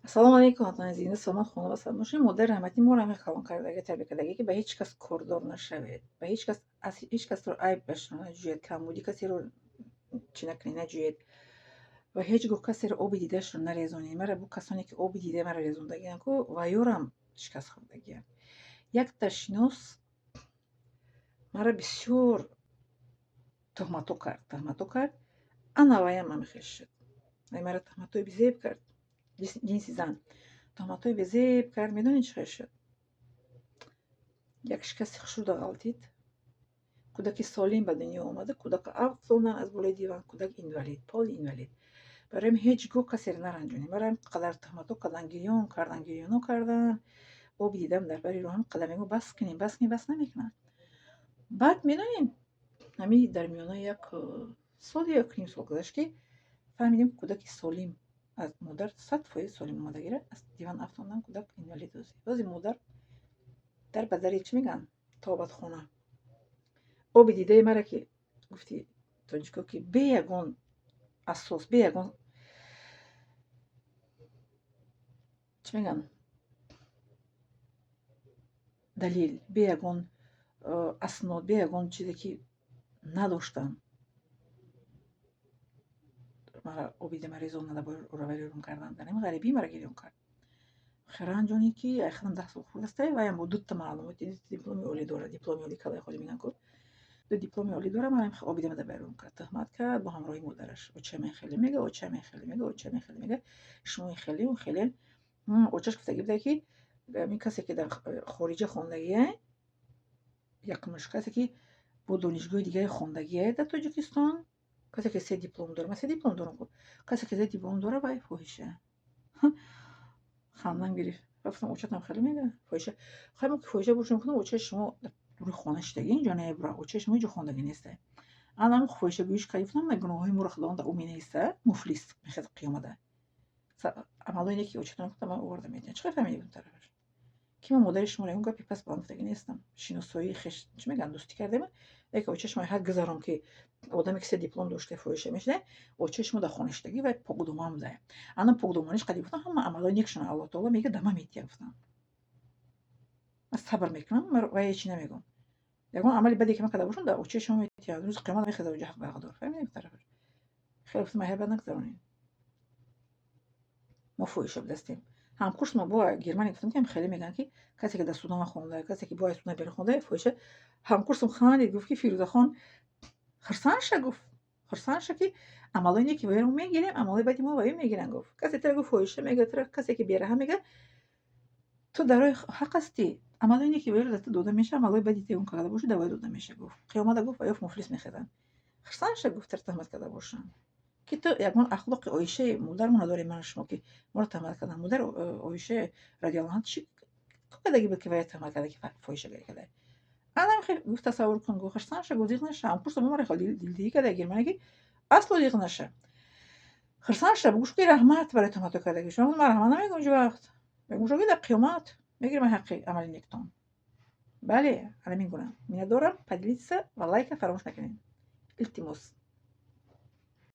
Ассалому алайкум, ватани азиз, саломат, хона ва саломат бошед. Модари раҳматӣ моро ҳамин калон кардаги, тарбия кардаги, ки ба ҳеҷ кас кордор нашавед, ба ҳеҷ кас, аз ҳеҷ касро айбашро наҷӯед, камбудӣ касеро чӣ накунед, наҷӯед ва ҳеҷ гоҳ касеро оби дидаашро нарезонед. Мара бу касоне ки оби дидаи маро резондагианд ку, ваёрам шикаст хӯрдагианд. Якта шинос мара бисёр туҳматҳо кард, туҳматҳо кард, ана ваям ҳамин хел шуд. Вай мара туҳматҳои безеб кард, ҷинси зан. Туҳматҳои безеб кард, медонед, чӣ хел шуд? Як шикасти хушрӯда ғалтид. Кӯдаки солим ба дунё омада, кӯдака афтондан аз болои диван, кӯдак инвалид, полный инвалид. Барои ҳамин ҳеҷ гоҳ касеро наранҷонед. Мара ҳам қадар туҳматҳо кардан, гирён кардан, гирёно кардан, оби дидам дар бари роҳам қадар мегӯ: «Бас кунем, бас кунем», бас намекунанд. Баъд медонем, ҳамин дар миёнаи як сол ё 1,5 сол гузашт, ки фаҳмидем, кӯдаки солим аз модар, 100% солим омадагира, аз диван афтондан, кӯдак инвалид. Ҳози модар дар ба дари, чӣ мегӯянд, тобатхона. Оби дидаи мара, ки гуфти тоҷико, ки бе ягон асос, бе ягон, чӣ мегӯянд, далел, бе ягон аснод, бе ягон чизе ки надоштам, мара оби дида резонда, равайрон кардан, дар ҳамин ғарибӣ мара гирён кард. Ранҷонид, ки айхадам 10 сол хурдастай, ваям бо дута маълумоти дипломи олӣ дорад, дипломи олӣ калай холӣ мегӯянд ку, ду дипломи олӣ дорад, мара оби дида байрон кард, туҳмат кард бо ҳамроҳи модараш. Оча мен хеле мега, оча мен хеле мега, оча мен хеле мега, шумо хеле, он хеле. Очаш гуфтагӣ буда, ки ҳамин касе ки дар хориҷа хондагие, якумаш касе ки бо донишгоҳи дигаре хондагие дар Тоҷикистон, касе ки се диплом дора, ман се диплом дорам ку, касе ки се диплом дора, вай фоҳиша. Хандам гирифт. Гуфтам: «Очатам хеле мега, фоҳиша». Хай, мо ки фоҳиша бошем, гуфтам, очаи шумо рӯи хона шидаги, инҷо небура, очаи шумо инҷо хондагӣ неста. Анам фоҳишагӯиш кард, гуфтам, гуноҳҳои моро Худованд дар ӯ менависа, муфлис мехезад қиёмада. Амалҳои неки очатон, гуфтам, ман оварда метиҳам. Чӣ қадр фаҳмидӣ бун тарафаш? Ки ман модари шуморо ягон гапи пас баланд гуфтагӣ нестам. Шиносоии хеш, чӣ мегӯянд, дӯстӣ кардем, яке очаи шумо ҳад гузарон, ки одаме ки се диплом дошта, фоҳиша мешуда, очаи шумо дар хона шидагӣ, вай покдоман буда. Ана покдоманиш қадим, гуфтам, ҳама амалҳои некшон Аллоҳ таоло мега, дама метиҳа, гуфтам. Ман сабр мекунам, вай ҳечи намегӯм. Ягон амали баде ки ман карда бошам, дар очаи шумо метиҳад. Рӯзи қиёмат мехезад оҷа ҳақ ба ҳақдор. Фаҳмидем тарафаш. Хеле, гуфтам, ҳайбат нагузаронед. Мо фоҳиша будастем. Ҳамкурс мо бо Германия, гуфтам, ки хеле мегӯянд, ки касе ки дар Судан хонда, касе ки бо Судан берун хонда, фоҳиша. Ҳамкурсам хандид, гуфт, ки Фирӯзахон, хурсанд ша, гуфт, хурсанд ша, ки амалҳои неки ваёро мегирем, амалҳои бади мо ваё мегиранд, гуфт. Касе тира, гуфт, фоҳиша мега, тира касе ки бераҳм мега, ту дар роҳи ҳақ ҳастӣ, амалҳои неки ваёро дар ту дода меша, амалҳои бади ту ягон карда бошӣ, дар ваё дода меша, гуфт. Қиёмада, гуфт, ваё муфлис мехезанд. Хурсанд ша, гуфт, тира туҳмат карда бошанд, ки ту ягон ахлоқи Оишаи модармо надорем, ману шумо, ки моро туҳмат кардан. Модар Оиша радиаллоҳу анҳа чӣ кардаги буд, ки вая туҳмат карда, ки фоҳишагарӣ карда? Анам хел, гуфт, тасаввур кун, гуфт, хурсанд ша, гуфт, зиқ наша. Ҳамкурсам мо мара хел дилдиҳӣ карда Германия, ки асло зиқ наша, хурсанд ша, бугӯш, ки раҳмат барои туҳматҳо кардаги шумо. Ман раҳмат намегӯм ҳеҷ вақт, мегӯм, ки дар қиёмат мегирем ҳаққи амали нектон. Бале, ҳамин гуна. Миннатдорам, поделиться ва лайка фаромӯш накунед, илтимос.